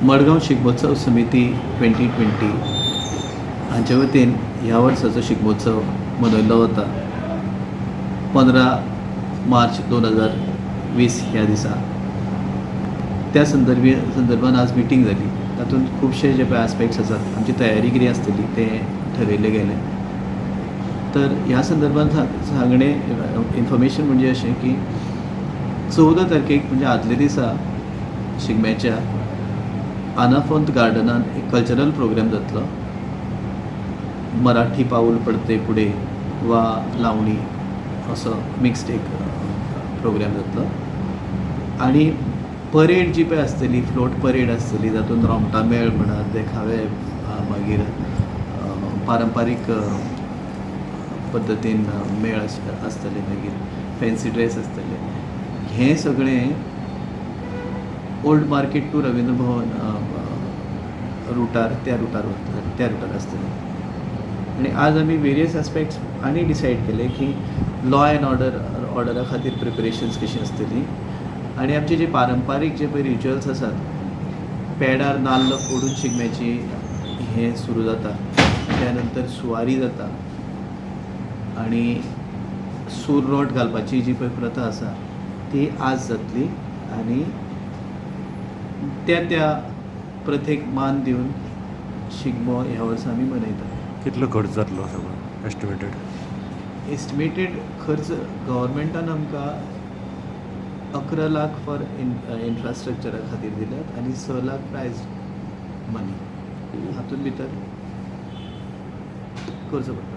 मडगांव शिगमोत्सव समिती 2020 हांचे वतीन ह्या वर्साचो शिगमोत्सव मनयल्लो वता 15 मार्च 2020 ह्या दिसा. त्या संदर्भान आज मिटींग जाली. तातूंत खुबशे जे पळय आस्पेक्ट्स आसात, आमची तयारी कितें आसतली तें ठरयलें गेलें. तर ह्या संदर्भान सांगणें, इन्फॉर्मेशन म्हणजे अशें की 14 तारखेक, म्हणजे आदल्या दिसा शिगम्याच्या, आनाफोंत गार्डनान एक कल्चरल प्रोग्राम जातलो. मराठी पाऊल पडते पुढे वा लावणी असो मिक्स्ड एक प्रोग्राम जातलो आनी परेड जी पळय आसतली, फ्लोट परेड आसतली. तातूंत रोमटा मेळ म्हणात, देखावे, मागीर पारंपारीक पद्दतीन मेळ आसतले, मागीर फॅन्सी ड्रेस आसतले. हें सगळें ओल्ड मार्केट टू रवींद्र भवन रुटार, त्या रुटार वतले, त्या रुटार आसतलें. आनी आज आमी वेरियस आस्पेक्ट्स आनी डिसायड केले की लॉ एंड ऑर्डरा खातीर प्रिपरेशन्स कशीं आसतलीं आनी आमचे जे पारंपारीक जे पळय रिच्युअल्स आसात, पेडार नाल्ल फोडून शिगम्याची हें सुरू जाता, त्या नंतर सुवारी जाता आनी सूर रोट घालपाची जी पळय प्रथा आसा ती आज जातली आनी त्या त्या प्रथेक मान दिवन शिगमो ह्या वर्सा आमी मनयतात. कितलो खर्च जातलो सगळो एस्टिमेटेड? एस्टिमेटेड खर्च गव्हर्मेंटान आमकां 11 लाख फॉर इन्फ्रास्ट्रक्चरा खातीर दिल्यात आनी 6 लाख प्रायज मनी. हातूंत भितर करचो पडटलो.